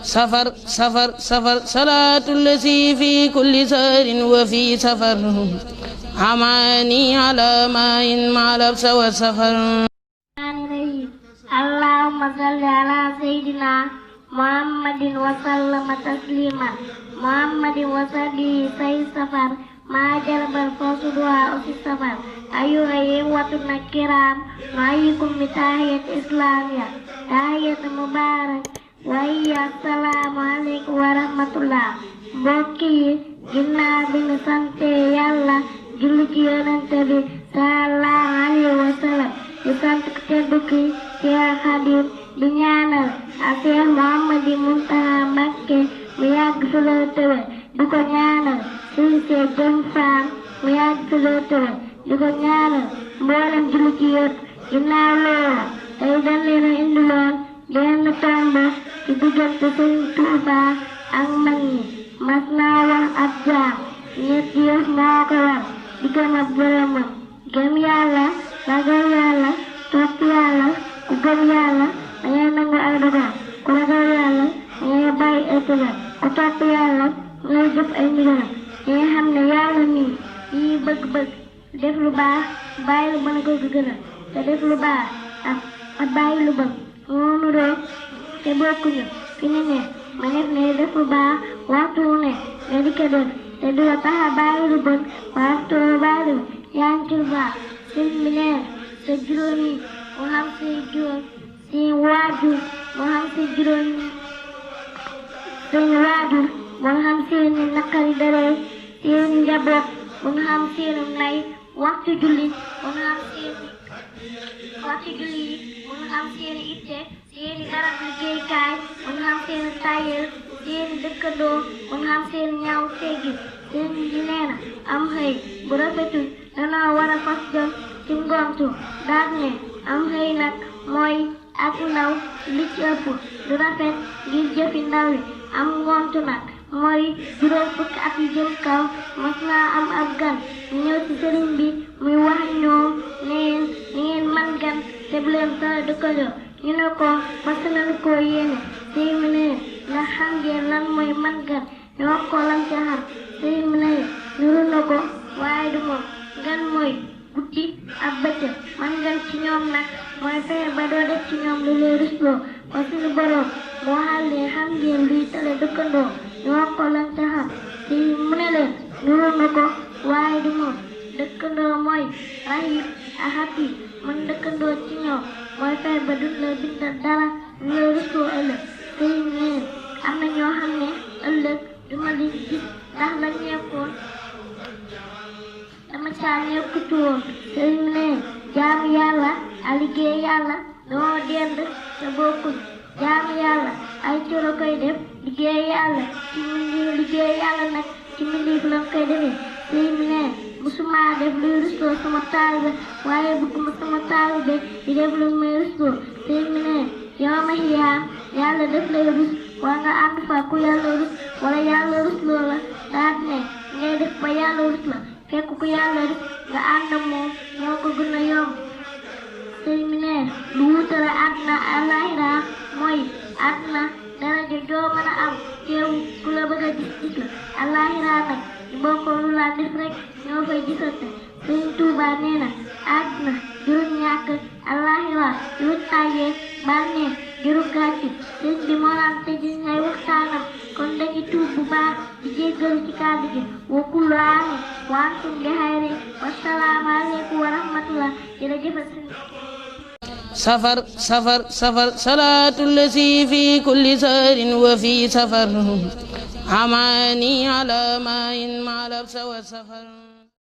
سفر سفر سفر صلاة الذي في كل سهر وفي سفر عماني على ماء مع لبس وسفر. اللهم صل على سيدنا محمد وسلم تسليما محمد وصحبه سيد سفر ما جلب الفوز دعاء في السفر. أيها الإخوة الكرام نحييكم بتحية إسلامية تحية مبارك وهي السلام عليكم wa rahmatullah. mbokk yi ginnaaw bi ñu sante Yàlla julli ci Yonent bi sallallahu alayhi wa sallam di sant ku tedd ki Cheikh Khadim di ñaanal ak Cheikh Mouhamadou Mountakha Mbacké mu yàgg fi lool tëwé di ko ñaanal Serigne Cheikh Jëm Fall mu yàgg fi lool tëwé di ko ñaanal mboolem julli ci yëpp. ginnaaw loolu tey dañ leen a indiloon benn tomb ci diggante Serigne Touba ak mag ñi. mas naa wax ab jaam ñett yëf moo ko war diggam ak boroomam: gëm Yàlla, ragal Yàlla, topp Yàlla. ku gëm Yàlla dangay nangu ay dogal, ku ragal Yàlla dangay bàyyi ay tere, ku topp Yàlla ngay jëf ay ndigalam. dangay xam ne Yàlla nii yi bëgg-bëgg def lu baax bàyyi lu bon ko gënal, te def lu baax ak bàyyi lu bon noonu rek te bokkuñu. fi ne ne ma ne def lu baax waxtu wu ne nga di ko def te du la tax a bàyyi lu bon waxtu wu bàyyi lu yaa ngi ci lu baax. sëñ bi nee sa juróom yi mu xam si juróom si waajur mu xam si juróom seen waajur mu xam seen naqari dara seen njaboot mu xam seen nay waxtu julli mu xam seen waxtu julli mu xam seen itte seeni barab liggéeykaay mu xam seen tailleur seeni dëkkandoo mu xam seen ñaaw teggi. seen bi nee na am xëy bu rafetul danoo war a fas jom ci ngontu daal ne am xëy nag mooy ak ndaw li ci ëpp du rafet ngir jëfi ndaw yi. am ngontu nag mooy juróom fukki at yi jëm kaw. mas naa am ab gan ñëw ci sëriñ bi muy wax ñoom neen ni ngeen man gan te bu leen dara dëkkandoo. ñu ne ko fas nañu ko yéene. sëriñ bi ne ndax xam ngeen lan mooy man gan ñu wax ko lam ca xam. sëriñ bi ne nuru na ko waaye du moom. gan mooy guddi ak bëccëg. man gan ci ñoom nag mooy fexe ba doo def ci ñoom lu leen rusloo. ko suñu borom moo xam ne xam ngeen luy tale dëkkandoo ñu wax ko lam ca xam. sëriñ mu ne leen nuru na ko waaye du moom. dëkkandoo mooy rahim ak hafiz. man dëkkandoo ci ñoom mooy fexe ba duñ la bindal dara lu leen rusloo ëllëg. sëriñ ne am na ñoo xam ne ëllëg duma leen gis ndax la ñekkoon dama caa nekkutu woon. sëriñ ne jaamu Yàlla ak liggéey Yàlla doo dend te bokkul. jaamu Yàlla ay coro koy def, liggéey Yàlla ci liggéey Yàlla nag ci mbindeef lañ koy defee. sëriñ ne musuma def luy rusloo sama taalibe waaye bëgguma sama taalibe di def lu may rusloo. sëriñ ne yow ma xiyaam Yàlla def lay rus waa nga ànd fa ku Yàlla rus wala Yàlla rusloo la daal ne ngay def ba Yàlla rus la fekk ku Yàlla rus nga ànd moom moo ko gën a yomb. sëriñ bi ne lu wutale àdduna àllaaxira mooy àdduna daraja joo mën a am teew ku la bëgg a gis la. àllaaxira nag ñu bokk lu la def rek ñoo fay gisante. sëriñ Tuuba nee na àdduna jurul ñàkk, àllaaxira jurul tàyyee bànneex jurul gàcce. sëriñ bi moo naan tëj ngay waxtaanam kon dañuy tuub bu baax di jéggalu ci kàddu gi. wa kullu aamin wa antum bi xayrin wassalaamu aleykum wa rahmatullah. jërëjëf. سفر سفر سفر صلاة الذي في كل سهر وفي سفر عماني على ماء مع لبس وسفر.